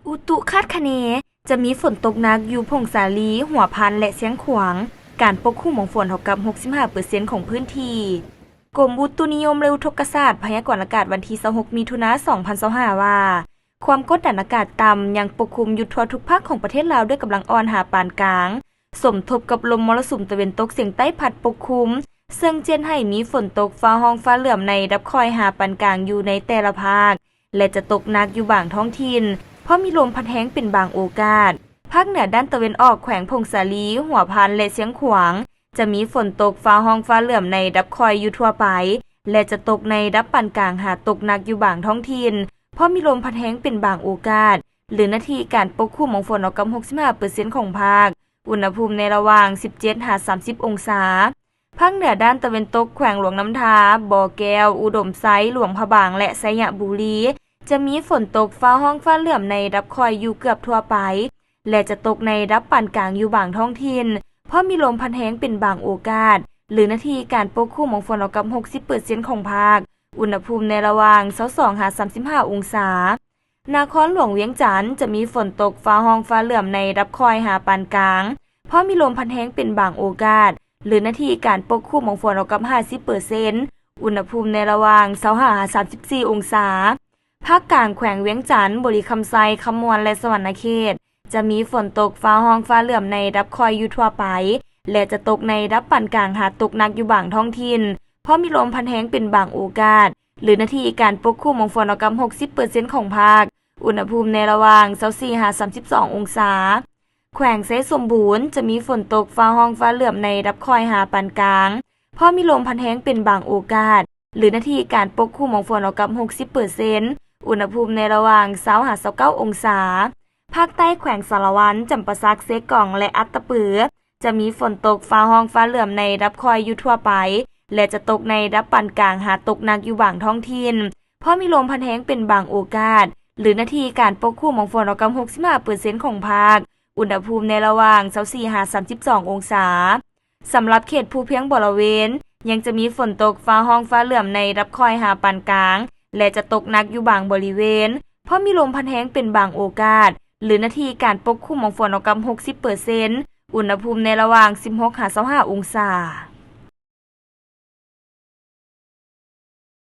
ອຸຕຸຄາດຄະເນ ຈະມີຝົນຕົກໜັກຢູ່ຜົ້ງສາລີ, ຫົວພັນ ແລະ ຊຽງຂວາງ, ການປົກຄຸມຂອງຝົນເທົ່າກັບຫົກສິບຫ້າເປີເຊັນຂອງພື້ນທີ່. ກົມອຸຕຸນິຍົມ ແລະ ອຸທົກກະສາດ ພະຍາກອນອາກາດວັນທີຊາວຫົກ ມິຖຸນາ ສອງພັນຊາວຫ້າ ວ່າ ຄວາມກົດດັນອາກາດຕ່ຳຍັງປົກຄຸມຢູ່ທົ່ວທຸກພາກຂອງປະເທດລາວ ດ້ວຍກຳລັງອ່ອນຫາປານກາງ, ສົມທົບກັບລົມມໍລະສຸມຕາເວັນຕົກສຽງໃຕ້ພັດປົກຄຸມ, ເຊິ່ງຈະເຮັດໃຫ້ມີຝົນຕົກຟ້າຮ້ອງຟ້າເຫຼື້ອມໃນລະດັບຄ່ອຍຫາປານກາງຢູ່ໃນແຕ່ລະພາກ ແລະ ຈະຕົກໜັກຢູ່ບາງທ້ອງຖິ່ນ, ເພາະມີລົມພັດແຮງເປັນບາງໂອກາດ. ພາກເໜືອດ້ານຕາເວັນອອກ ແຂວງຜົ້ງສາລີ, ຫົວພັນ ແລະ ຊຽງຂວາງ ຈະມີຝົນຕົກຟ້າຮ້ອງຟ້າເຫຼື້ອມໃນລະດັບຄ່ອຍຢູ່ທົ່ວໄປ ແລະ ຈະຕົກໃນລະດັບປານກາງຫາຕົກໜັກຢູ່ບາງທ້ອງຖິ່ນ, ເພາະມີລົມພັດແຮງເປັນບາງໂອກາດ, ຫຼື ໜ້າທີ່ການປົກຄຸມຂອງຝົນເທົ່າກັບຫົກສິບຫ້າເປີເຊັນຂອງພາກ, ອຸນຫະພູມໃນລະຫວ່າງສິບເຈັດຫາສາມສິບອົງສາ. ພາກເໜືອດ້ານຕາເວັນຕົກ ແຂວງຫຼວງນ້ຳທາ, ບໍ່ແກ້ວ, ອຸດົມໄຊ, ຫຼວງພະບາງ ແລະ ໄຊຍະບູລີ ຈະມີຝົນຕົກຟ້າຮ້ອງຟ້າເຫຼື້ອມໃນລະດັບຄ່ອຍຢູ່ເກືອບທົ່ວໄປ ແລະ ຈະຕົກໃນລະດັບປານກາງຢູ່ບາງທ້ອງຖິ່ນ, ເພາະມີລົມພັດແຮງເປັນບາງໂອກາດ, ຫຼື ໜ້າທີ່ການປົກຄຸມຂອງຝົນເທົ່າກັບຫົກສິບເປີເຊັນຂອງພາກ, ອຸນຫະພູມໃນລະຫວ່າງຊາວສອງຫາສາມສິບຫ້າອົງສາ. ນະຄອນຫຼວງວຽງຈັນ ຈະມີຝົນຕົກຟ້າຮ້ອງຟ້າເຫຼື້ອມໃນລະດັບຄ່ອຍຫາປານກາງ, ເພາະມີລົມພັດແຮງເປັນບາງໂອກາດ, ຫຼື ໜ້າທີ່ການປົກຄຸມຂອງຝົນເທົ່າກັບຫ້າສິບເປີເຊັນ, ອຸນຫະພູມໃນລະຫວ່າງຊາວຫ້າຫາສາມສິບສີ່ອົງສາ. ພາກກາງ ແຂວງວຽງຈັນ, ບໍລິຄຳໄຊ, ຄຳມ່ວນ ແລະ ສະຫວັນນະເຂດ ຈະມີຝົນຕົກຟ້າຮ້ອງຟ້າເຫຼື້ອມໃນລະດັບຄ່ອຍຢູ່ທົ່ວໄປ ແລະ ຈະຕົກໃນລະດັບປານກາງຫາຕົກໜັກຢູ່ບາງທ້ອງຖິ່ນ, ເພາະມີລົມພັດແຮງເປັນບາງໂອກາດ, ຫຼື ໜ້າທີ່ການປົກຄຸມຂອງຝົນເທົ່າກັບຫົກສິບເປີເຊັນຂອງພາກ, ອຸນຫະພູມໃນລະຫວ່າງຊາວສີ່ຫາສາມສິບສອງອົງສາ. ແຂວງໄຊສົມບູນ ຈະມີຝົນຕົກຟ້າຮ້ອງຟ້າເຫຼື້ອມໃນລະດັບຄ່ອຍຫາປານກາງ, ເພາະມີລົມພັດແຮງເປັນບາງໂອກາດ, ຫຼື ໜ້າທີ່ການປົກຄຸມຂອງຝົນເທົ່າກັບຫົກສິບເປີເຊັນ, ອຸນຫະພູມໃນລະຫວ່າງຊາວຫາຊາວເກົ້າອົງສາ. ພາກໃຕ້ ແຂວງສາລະວັນ, ຈຳປາສັກ, ເຊກອງ ແລະ ອັດຕະປື ຈະມີຝົນຕົກຟ້າຮ້ອງຟ້າເຫຼື້ອມໃນລະດັບຄ່ອຍຢູ່ທົ່ວໄປ ແລະ ຈະຕົກໃນລະດັບປານກາງຫາຕົກໜັກຢູ່ບາງທ້ອງຖິ່ນ, ເພາະມີລົມພັດແຮງເປັນບາງໂອກາດ, ຫຼື ໜ້າທີ່ການປົກຄຸມຂອງຝົນເທົ່າກັບຫົກສິບຫ້າເປີເຊັນຂອງພາກ, ອຸນຫະພູມໃນລະຫວ່າງຊາວສີ່ຫາສາມສິບສອງອົງສາ. ສຳລັບເຂດພູພຽງບໍລະເວນ ຍັງຈະມີຝົນຕົກຟ້າຮ້ອງຟ້າເຫຼື້ອມໃນລະດັບຄ່ອຍຫາປານກາງ ແລະ ຈະຕົກໜັກຢູ່ບາງບໍລິເວນ, ເພາະມີລົມພັດແຮງເປັນບາງໂອກາດ, ຫຼື ໜ້າທີ່ການປົກຄຸມຂອງຝົນເທົ່າກັບຫົກສິບເປີເຊັນ, ອຸນຫະພູມໃນລະຫວ່າງສິບຫົກຫາຊາວຫ້າອົງສາ.